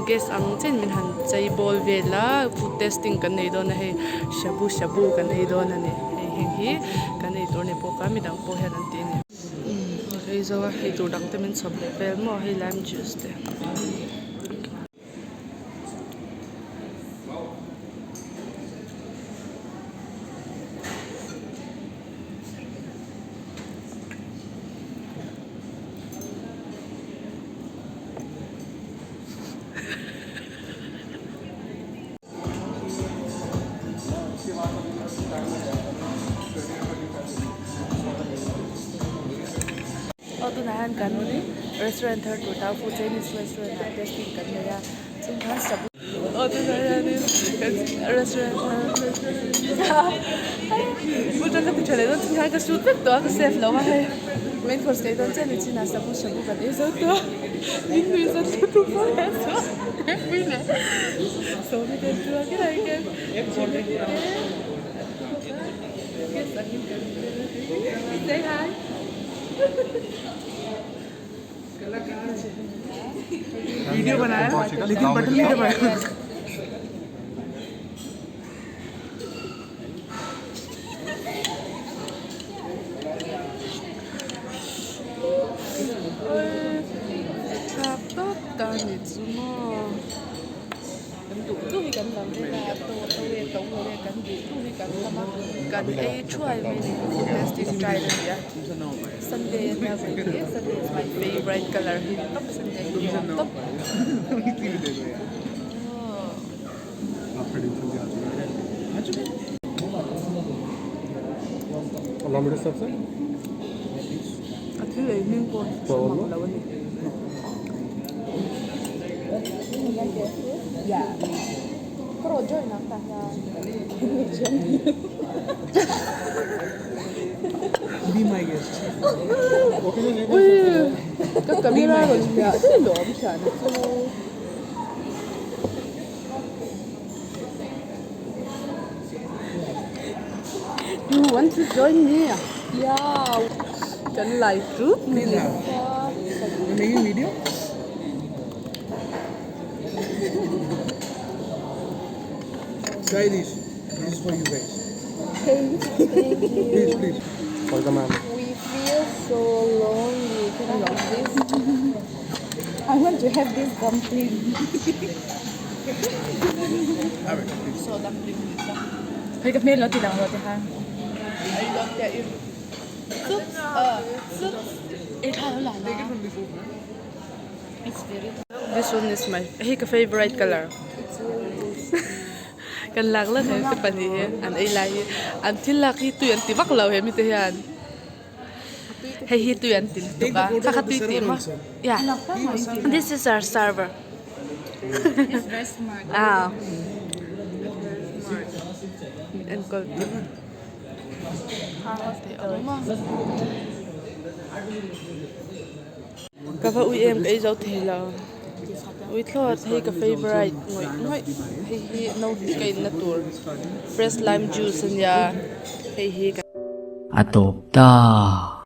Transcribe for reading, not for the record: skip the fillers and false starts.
Guest ang chen min han chei bawl vel a food testing kan nei dawn a hei shabu shabu kan ei dawn a ni hei heng hi kan ei tur a ni bawk a midang pawh hian an ti a ni. Umm ka ei zo a hei tur dang te min chhawp leh vel maw hei lime juice te. Aw tunah hian kan restaurant thar tur ta food chinese restaurant ah testing kan nei a chung khan sabu aw tunah hianin kan restaurant thar food ka ti tha leh dawn chung khan ka shoot vek tawh a ka save lo a hei main course ka ei dawn chiah ni chinah sabu shabu kan ei zo tawh a min nuih zat lutuk pawh hian chuan pui leh sawmi te an ṭuang hian hian chilli te an ṭhu bawk a guest angin kan tel a say hi. Video बनाया लेकिन बटन नहीं दबाया Kan duh duh hi kan lam vel a to to e to lo e kan duh duh hi kan lam a kan ei thuai mai ni food testing trial a ni a sunday a nia vawi hi sunday is my favourite colour hi ni tawp sunday hi nuam tawp a thil ei hming pawh hi ka hre mang lo a ni. Be my guest. Ka camera rawn hliah daih lawm thian chu. You want to join me? Yeah. Kan lai tut mai ni. You making video? Try this. This is for you guys. Thank you. Please, please. Welcome ma'am. We feel so lonely. Can I have this? I want to have this dumpling. Have it, please. So dumpling ni ta. Hei ka hmel lo ti lang rawh ti khan. I don't get you. Soups, soups. Ei tha lo la la. Take it from before. It's very This one is my hei ka favorite color. Kan lak la he te pahnih hi an ei lai hi an thil lak hi tui an ti vak lo he mite hian hei hi tui an ti lutuk a kha kha tui tih maw yeah this is our server ah min enkawl tu te a awm a. Ka va ui em ka ei zo thei lo ui thlawt hei ka favourite ngawih ngawih hei hi no hnih ka inna tur fresh lime juice a nia hei hi ka A tawp ta.